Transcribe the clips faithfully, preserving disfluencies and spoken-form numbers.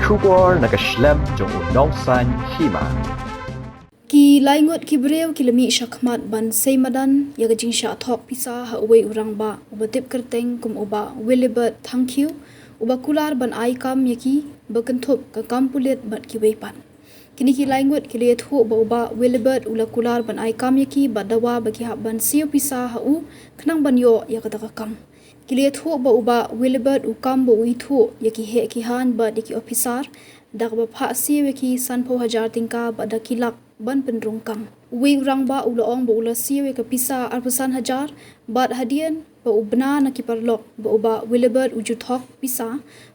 Khubor na ka shlem jong u Nongsaiñ Hima. Ki laingut ki briew ki la mih shakhmat ban sei madan ïa ka jingshah thok pisa ha uwei u rangbah uba tip kyrteng kum u Bah Willibert Thangkhiew, uba kular ban ai kam ïa ki ba kynthup ka kam pulit bad kiwei pat. Kine ki laingut ki la ïathuh ba u Bah Willibert u la kular ban ai kam ïa ki bad dawa ba ki hap ban siew pisa ha u khnang ban ïoh ïa kata ka kam. Ki la ïathuh ba u Bah Willibert u kam ba u ithuh ïa ki heh ki haiñ bad ïa ki ophisar da kaba phah siew ïa ki sanphew hajar tyngka bad da ki lak ban pynrung kam. Uwei u rangbah u la ong ba u la siew ïa ka pisa arphew san hajar bad hadien ba u bna na ki paralok ba u Bah Willibert u ju thok pisa,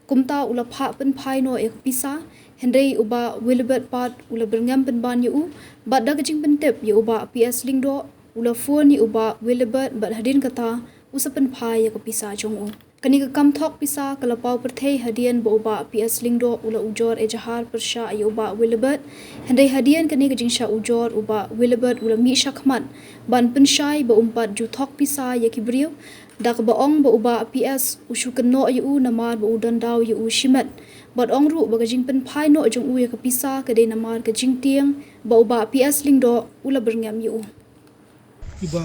kumta u la phah pynphai noh ïa ka pisa. Hynrei u Bah Willibert pat u la byrngem pynban ïa u bad da ka jingpyntip ïa u Bah P S Lyngdoh, u la phone ïa u Bah Willibert bad hadien kata u sa pynphai ïa ka pisa jong u. Kane ka kam thok pisa ka la paw pyrthei hadien ba u Bah P S Lyngdoh u la ujor ejahar pyrshah ïa u Bah Willibert. Hynrei hadien kane ka jingshah ujor u Bah Willibert u la mih shakhmat ban pynshai ba um pat ju thok pisa ïa ki briew da kaba ong ba u Bah P S u shu kynnoh ïa u namar ba u don daw ïa u shimet. Bad ong ruh ba ka jingpynphai noh jong u ïa ka pisa ka dei namar ka jingtieng ba u Bah P S Lyngdoh u la byrngem ïa u. Iba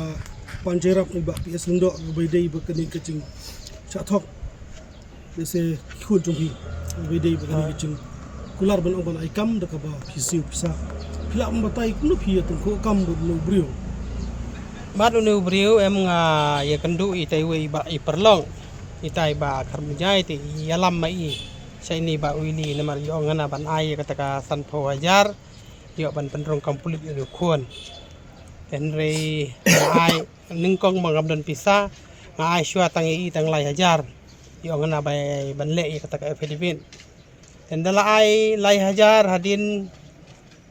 pan jairap iba P S Lyngdoh, iba dei ba kane ka jingshah thok. Lehse khun jong phi, iba dei ba kane ka jingkular ban ong ban ai kam da kaba phi siew pisa. Phi lah ban batai kumno phi ïa tyngkhuh kam bad une u briew? Bad une u briew em nga ïa kynduh ita iwei iba i paralok, ita iba Kharmujai te ïalam ma i sha ine i Bah Willy namar i ong nga na ban ai ïa kata ka sanphew hajar. Ïoh ban pynrung kam pulit ïa u khun. Hynrei nga ai nyngkong ba ngam don pisa, nga ai shuwa tang ïa i tang lai hajar. Ïoh nga na bai ban leh ïa kata ka affidavit. Te ynda la ai lai hajar hadien,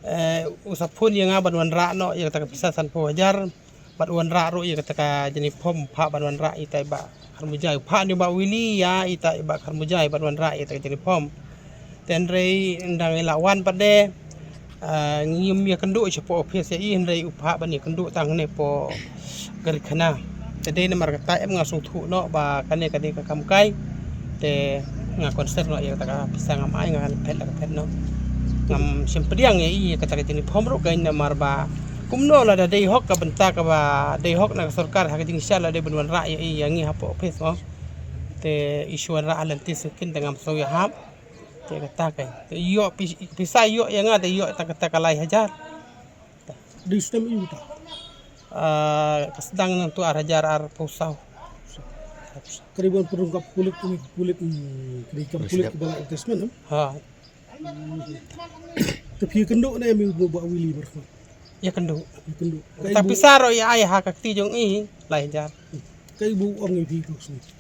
eh, u sa phone ïa nga ban wanrah noh ïa kata ka pisa sanphew hajar. Bad wanrah ruh ïa kata ka jingïaphom, phah ban wanrah ita i Bah Kharmujai, phah ïa u Bah Willy ïa ita i Bah Kharmujai ban wanrah ïa kata ka jingïaphom. Te hynrei ynda ngi la wan pat de, ah, ngim ïa kynduh shapoh office ïa i, hynrei u phah ban ïa kynduh tang ne poh Garikhana. Te dei namar kata em nga sngewthuh noh ba kane ka dei ka kam kai. Te nga concern noh ïa kata ka pisa ngam ai, nga la phet la ka phet noh. Ngam shym pdiang ïa i ïa kata ka jingïaphom ruh ka namar ba kumno lada dei hok ka bynta kaba dei hok na ka sorkar ha ka jingshisha la dei ban wanrah ïa i ïa ngi hapoh office mo. Te i shu wanrah ha lynti sngewkhin te ngam sngew ïahap. Te kata ka. Te ïoh pis-, pisa ïoh ïa nga te ïoh tang kata ka lai hajar. Dei snem i uta. Ah, ka sdang nangtu ar hajar arphew saw. Ka dei ban pynrung ka pulit, ka pulit, hmm, ka dei ka pulit kiba la advertisement, em? Ha. Te phi ïa kynduh ne em ïa u Bah Willy Barkhmat? Ïa kynduh. Ïa kynduh. Ka pisa ruh ïa ai ha ka kti jong i lai hajar. Ka i ba u ong ïa phi ka sngi.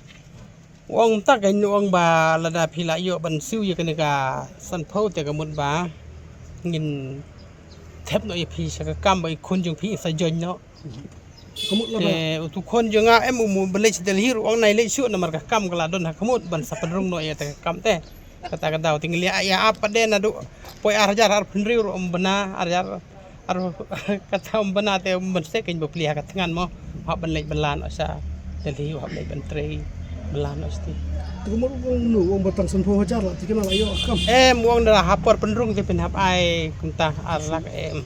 U ong mynta ka, u ong ba lada phi la ïoh ban siew ïa kane ka sanphew te ka mut ba ngin thep noh ïa phi sha ka kam ba i khun jong phi i sa join noh. Ka mut lada. Te utu khun jong nga em u mut ban leit sha Delhi ruh u ong nai leit shuh namar ka kam ka la don ha ka mut ban sa pynrung noh ïa kata ka kam te. Kata ka daw te ngi leit ïa ap pat de naduh poi ar hajar arphew hynriew ruh um bna ar hajar. Ar kata um bna te um ban sek kein ba pli ha ka thngan mo. Hap ban leit ban lan sha Delhi, hap leit ban trei ban lan sha ti. Te kumno u ong, u ong ba tang sanphew hajar la tikna la ïoh kam. Em, u ong da ha por pynrung te phin hap ai kumta ar lak em.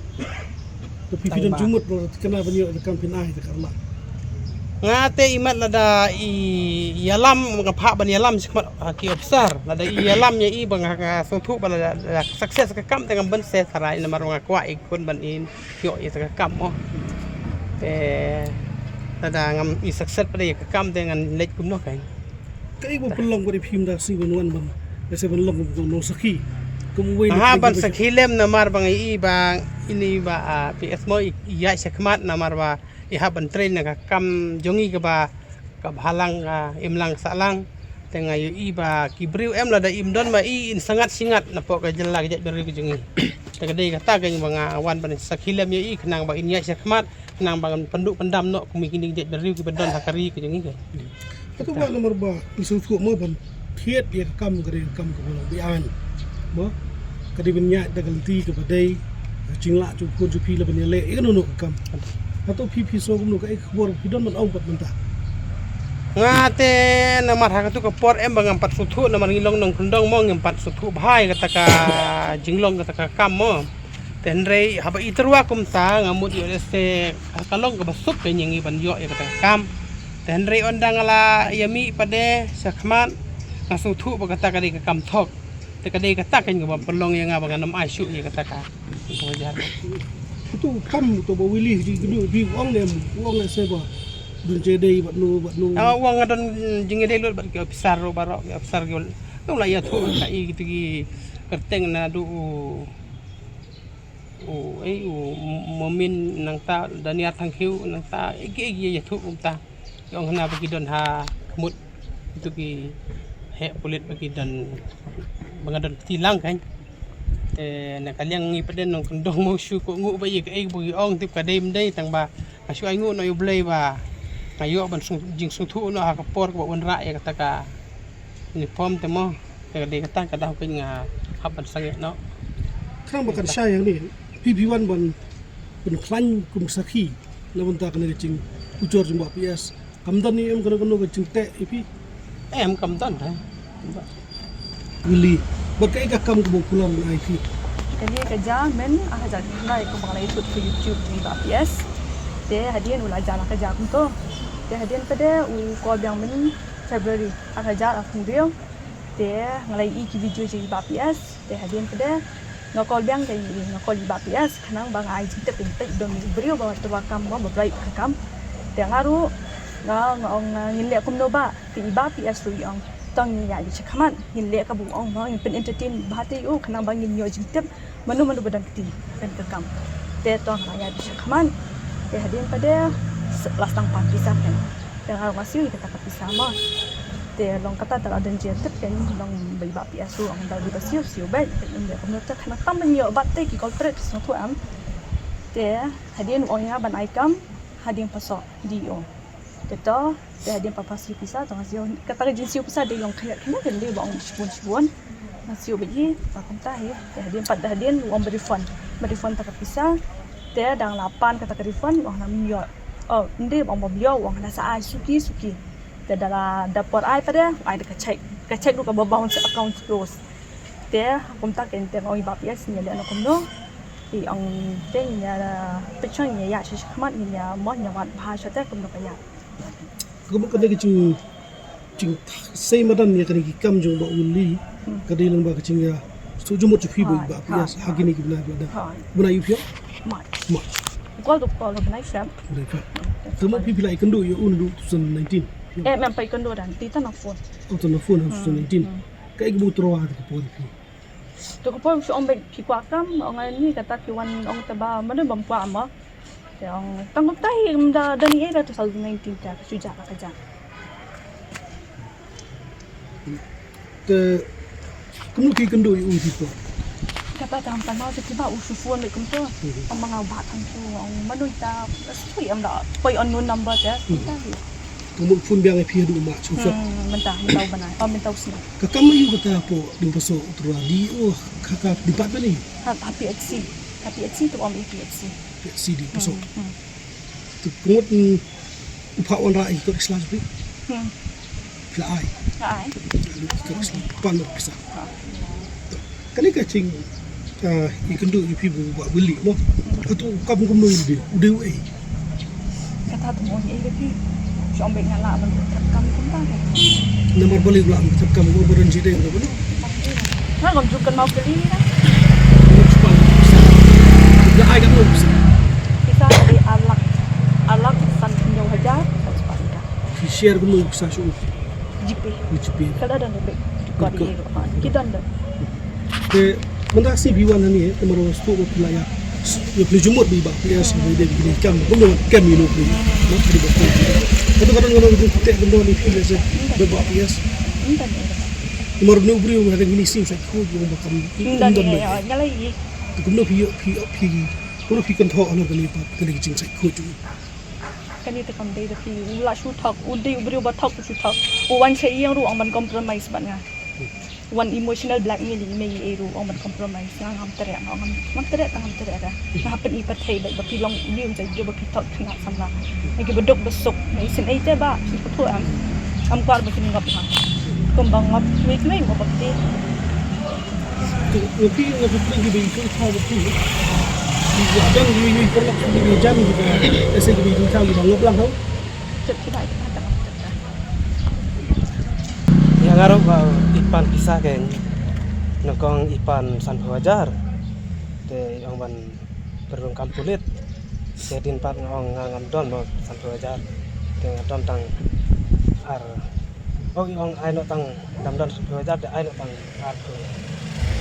Te phi phi don jingmut ba tikna ban ïoh kam phin ai te kar lak. Nga te imat lada i ïalam nga phah ban ïalam shi khmat ha ki officer lada i ïalam ïa i ba nga, nga sngewthuh ba lada, lada success ka kam te ngam ban se sarai namar nga kwah i khun ban in. Ïoh ïa ka kam mo. Te lada ngam i success pat ïa ka kam te ngan leit kumno kein. Ka i ba pynlong ba dei phim da si ban wan ban. Ese ban long kum nong sakhi. Kum wei. Aha, ban sakhi lem namar ba ngi i ba ini ba, ah, P S mo i, i ïaid shakhmat namar ba i hap ban train na ka kam jong i kaba ka bhalang, ah, imlang sahlang. Te nga ïohi ba ki briew em lada im don ma i in sangat shingat na pok ka jylla ka jaitbynriew ka jong i. Te ka dei kata ka ba nga wan ban sakhi lem ïa i khnang ba in ïaid shakhmat khnang ba ngan pynduh pyndam noh kum kine ki jaitbynriew kiba don ha ka ri ka jong i ka. Hato ba namar ba i sngewthuh mo ban thied ïa ka kam ka dei ka kam kaba long biang mo. Ka dei ban ïaid da ka lynti kaba dei ka jinglah jong u khun jong phi la ban ïaleh ïa kano kano ka kam. Hato phi phi sngew kumno, kaei ka khubor phi don ban ong pat mynta? Nga te namar ha katu ka por em ba ngam pat sngewthuh, namar ngi long nongkyndong mo, ngim pat sngewthuh bha ïa kata ka jinglong kata ka kam mo. Te hynrei haba i tyrwa kumta nga mut ïoh lehse ka long kaba suk ka ïa ngi ban ïoh ïa kata ka kam. Te hynrei ynda nga la ïa mih pat de shakhmat nga sngewthuh ba kata ka dei ka kam thok. Te ka dei kata ka ïa nga ba pynlong ïa nga ba ngan ym ai shuh ïa kata ka. Uto kam uto ba Willy ji gnu bi ong ne ong ne se ba dun je dei ba nu ba nu. Ah, ong nga don jingïadei lut bad ki officer ruh baroh ki officer ki. Nang la ïathuh ka i kitu ki kyrteng naduh u, u, eh, u Momin nangta Daniel Thangkhiew nangta igi igi ïathuh kumta. Ki ong hana ba ki don ha khmut. Itu ki heh pulit ba ki don ba nga don kti lang kan. Te na ka liang ngi pat de nongkyndong mo shu ko ngu ba ïa kaei ba ki ong tip ka dei ym dei tang ba nga shu ai ngu na ïa U Blei ba nga ïoh ban sung jingsngewthuh noh ha ka por kaba wanrah ïa kata ka uniform te mo. Te ka dei kata ka daw kein nga hap ban sangeh noh. Khnang ba kan shai hangne phi phi wan ban pynkhlaiñ kum sakhi na bynta kane ka jingujor jong Bah P S. Kam don ne em kano kano ka jingteh ïa phi? Em, kam don da. Willy, bad kaei ka kam kaba u kular ban ai phi? Kane ka jia mynne ar hajar khyndai kaba nga la ïathuh ha YouTube jong i Bah P S. Te hadien u la jia la ka jia kumto. Te hadien pat de u call biang mynne February ar hajar arphew hynriew. Te nga la ïohi ki video jong i Bah P S. Te hadien pat de nga call biang, te nga call i Bah P S khnang ba nga ai jingtip ïa i, peit don u briew ba tyrwa kam ba, ba pynlait ka kam. Te nga ruh nga, nga ong, ngin leh kumno Bah? Te i Bah P S ruh i ong, to ngin ïaid shakhmat, ngin leh kaba u ong mo, ngin pyn-entertain bha te ïa u khnang ba ngin ïoh jingtip mano mano ba don kti ha kane ka kam. Te to nga ïaid shakhmat. Te hadien pat de la sdang pan pisa kan. Te nga ruh nga siew ïa kata ka pisa mo. Te long kata te la don jingïatip kan, long ba i Bah P S ruh ong ba dei ba siew siew beit, te ym leh kumno te khnang tang ban ïoh bad te ki culprit sngewthuh em. Te hadien u ong ïa nga ban ai kam ha Diengpasok D E O. Te to, te hadien pat pha siew pisa, to nga siew, kata ka jingsiew pisa dei long khyndiat khyndiat, dei ba ong shibun shibun. Nga siew beit hi, ba kumta hi, te hadien pat, hadien u ong ba refund, ba refund ta ka pisa. Te dang la pan kata ka refund, u ong hana ym ïoh. Oh, ym dei ba ong ba ym ïoh, u ong hana sa ai suki suki. Te da la da por ai pat de, ai da ka cheque, ka cheque ruh kaba bounce, account close. Te kumta kein te nga ong i Bah P S ngin ïa leh noh kumno. I ong te ngin ïa peit shwa, ngin ïa ïaid sha shakhmat, ngin ïa mo, ngin ïa wad bha shwa te kumno ka ïa. Ka mut kane ka jing, jing sei madan ïa kane ki kam jong Bah Willy, ka dei lyngba ka jingïa sngewjymmut jong phi bad i Bah P S ha kine ki bnai ba la dep. Bnai ïa phi? March. March. Call to call bnai Feb. Bnai Feb. Ka mut phi phi la ïakynduh ïa u naduh two thousand nineteen. Em, em, pa ïakynduh da, te tang na phone. Oh, tang na phone ha two thousand nineteen. Kaei kaba u tyrwa ha ka por phi? To ka por u shu ong beit phi kwah kam, ong ani kata phi wan ong te ba mano bym kwah mo. Te ong tang kumta hi, ym da don ei da two thousand nineteen te ka shu jia la ka jia. Te kumno ki kynduh ïa u phi por? Kata te ym pat mut te kiba u shu phone beit kumto. Ong ma nga u Bah Thangkhiew, ong mano ita, shu ïa ym da poi unknown number te kumta hi. Ka mut phone biang ïa phi haduh March, u Feb. Hmm, mynta, mynta u bnai, oh, mynta u snem. Ka kam aïu kata hapoh Diengpasok u tyrwa, D E O ha ka department aïu? Ha, ha P H C. Ha P H C, to ong i P H C. P H C Diengpasok. Hmm, hmm. To ka mut, mm, u phah wanrah ïa ki kot ki sla jong phi? Hmm. Phi la ai? La ai. Ki kot ki sla, pan noh pisa. Ha. To. Kane ka jing, ah, ïakynduh ïa phi bad u Bah Willy mo. Hato u kam kumno ïa u dei, u dei uei? Kata to mo ïa phi. Shu ong beit nga lah ban thep kam kumta ka. Namar balei u lah ban thep kam, u ba don jingdei u ba noh. Nga ngam ju kynmaw kali na. Nga ai katno pisa? Pisa ka dei ar lak, ar lak san hynñiew hajar. Phi share kumno pisa shuh? GPay. GPay. Ka la don beit. Ka dei. Ki don da. Te mynta ka sngi phi wan hangne, te mano sngewthuh ba phi la ïa, ïa pynjumut bad i Bah P S, ba dei ba kine ki kam, kumno kem ïa u phi. Ba phi ba phi. Te ka don kano ka jingteh kumno ïa phi lehse bad Bah P S? Te mano u briew ha kine ki sngi sa khuid ba kam. Nga la ïa. Te kumno phi, phi, phi, kumno phi kynthoh halor kane, kane ka jingsa khuid. Kane te kam dei da phi, u la shu thok, u dei u briew ba thok, u shu thok. U wan sha ïing ruh u ong ban compromise bad nga. Wan emotional blackmail ïa me ïa ei ruh u ong ban compromise. Nga ngam treh, nga ngam, ngam treh, ngam treh da. Nga hap pyni pyrthei bad ba phi long u briew ba phi thok khynnah samla. Nga ki ba duk ba suk, nga isynei te ba phi pyrthuh em. Kam kwah ba kin ngop ha. Kum ba ngop wik mei mo ba kti. Ngi pi ngi pi ki bi tu tha ba tu. Ki hadang ki bi paralok ki bi jam ki ba ese ki bi tu tha ki ba ngop lang hau. Cep ki bai ki ta. Ïa nga ruh ba i pan pisa kein. Nyngkong i pan sanphew hajar. Te i ong ban pynrung kam pulit. Te hadien pat nga ong nga ngam don mo sanphew hajar. Te nga don tang ar. Oh, i ong ai noh tang, dam don sanphew hajar te ai noh tang arphew.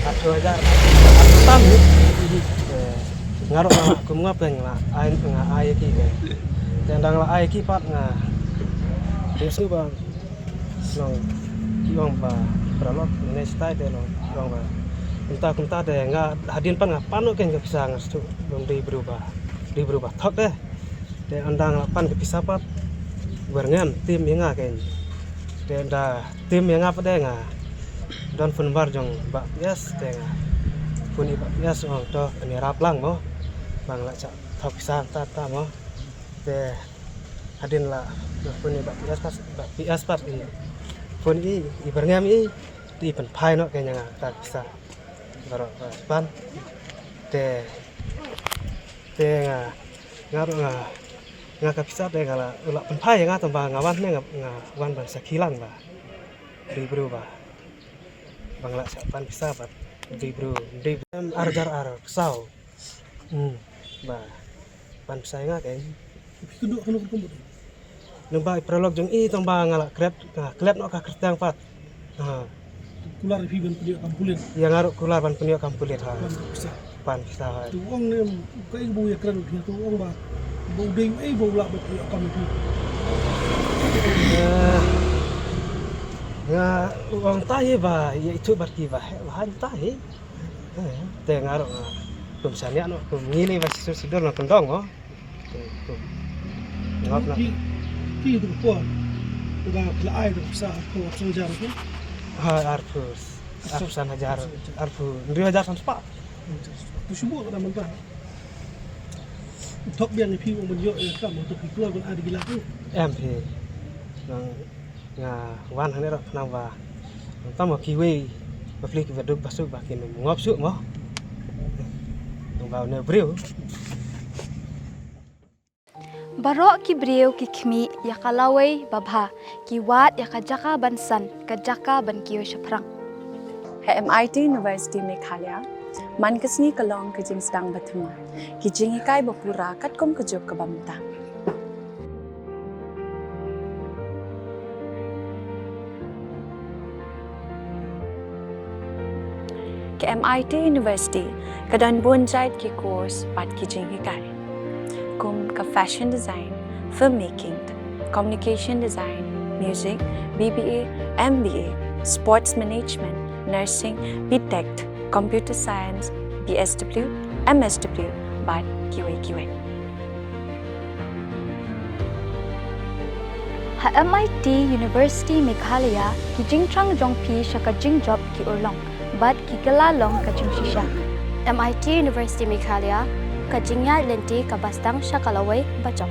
Arphew hajar. Arphew tam. Te nga ruh nga kum nga pyn nga ai, nga ai ki. Te dang la ai ki pat nga. Te su ba Long, ki ong ba paralok ne stai te long, ki ong ba. Kumta kumta te nga hadien pat nga pan noh kein ka pisa, nga sdang long dei bru ba. Dei bru ba thok te. Te ynda nga la pan ka pisa pat, wer ngan tim ïa nga kein. Te ynda tim ïa nga pat te nga don phone number jong Bah P S te nga phone ïa Bah P S, ong to pynïarap lang mo. Ba nga la shah thok pisa ta ta mo. Te hadien la phone ïa Bah P S pat, Bah P S pat i phone i, i byrngem i, te i pynphai noh kein ïa nga ka pisa. Baroh, baroh pan. Te, te nga, nga ruh nga, nga ka pisa te nga la, la pynphai ïa nga tang ba nga wan ne nga, nga wan ban sakhi lang ba. Dei bru ba. Ba nga la shah pan pisa ba. Dei bru, dei bru. Em, ar hajar arphew saw. Hmm. Ba pan pisa ïa nga kein. Phi kynduh kano ka rukom ba? Nang ba i paralok jong i tang ba nga la klet, nga klet noh ka kyrteng pat. Ha. Kular phi ban pynïoh kam pulit. Ïa nga ruh kular ban pynïoh kam pulit ha. Pan pisa. Pan pisa ha. Tu ong ne kaei ba u ïa kren phi, tu ong ba ba u dei ei ba u lah ban pynïoh kam phi. Eh, nga ong tai ba ïa itu bad ki ba, ba han tai. Te nga ruh nga kum shaniah noh, kum ngi lei ba shisur shisur na kyndong mo. Te kum. Ngap na. Ki, ki tu por. Ba phi la ai tu sa ko san hajar tu. Ha, arphew. Arphew san hajar. Arphew hynriew hajar san spah. Tu shu buh ka dang mynta. Thok biang ïa phi ong ban ïoh ïa ka mo tu phi kloi ban ai da ki lak tu. Em phi. Nang Nga wan hangne ruh khnang ba, tang ba kiwei bapli kiba duk ba suk ba kin ym ngop suk mo. Tang ba une u briew. Baroh ki briew ki khmih ïa ka lawei babha, ki wad ïa ka jaka ban san, ka jaka ban kiew shaphrang. Ha M I T University Meghalaya, man ka sngi ka long ka jingsdang ba thymmai, ki jinghikai ba pura katkum ka juk kaba mynta. Ka M I T University ka don bun jait ki course bad ki jinghikai, kum ka fashion design, filmmaking, communication design, music, B B A, M B A, sports management, nursing, B Tech, computer science, B S W, M S W, bad kiwei kiwei. Ha M I T University Meghalaya, ki jingthrang jong phi sha ka jingjop ki urlong bad ki kylla long ka jingshisha. M I T University Meghalaya, ka jingïaid lynti kaba sdang sha ka lawei bajop.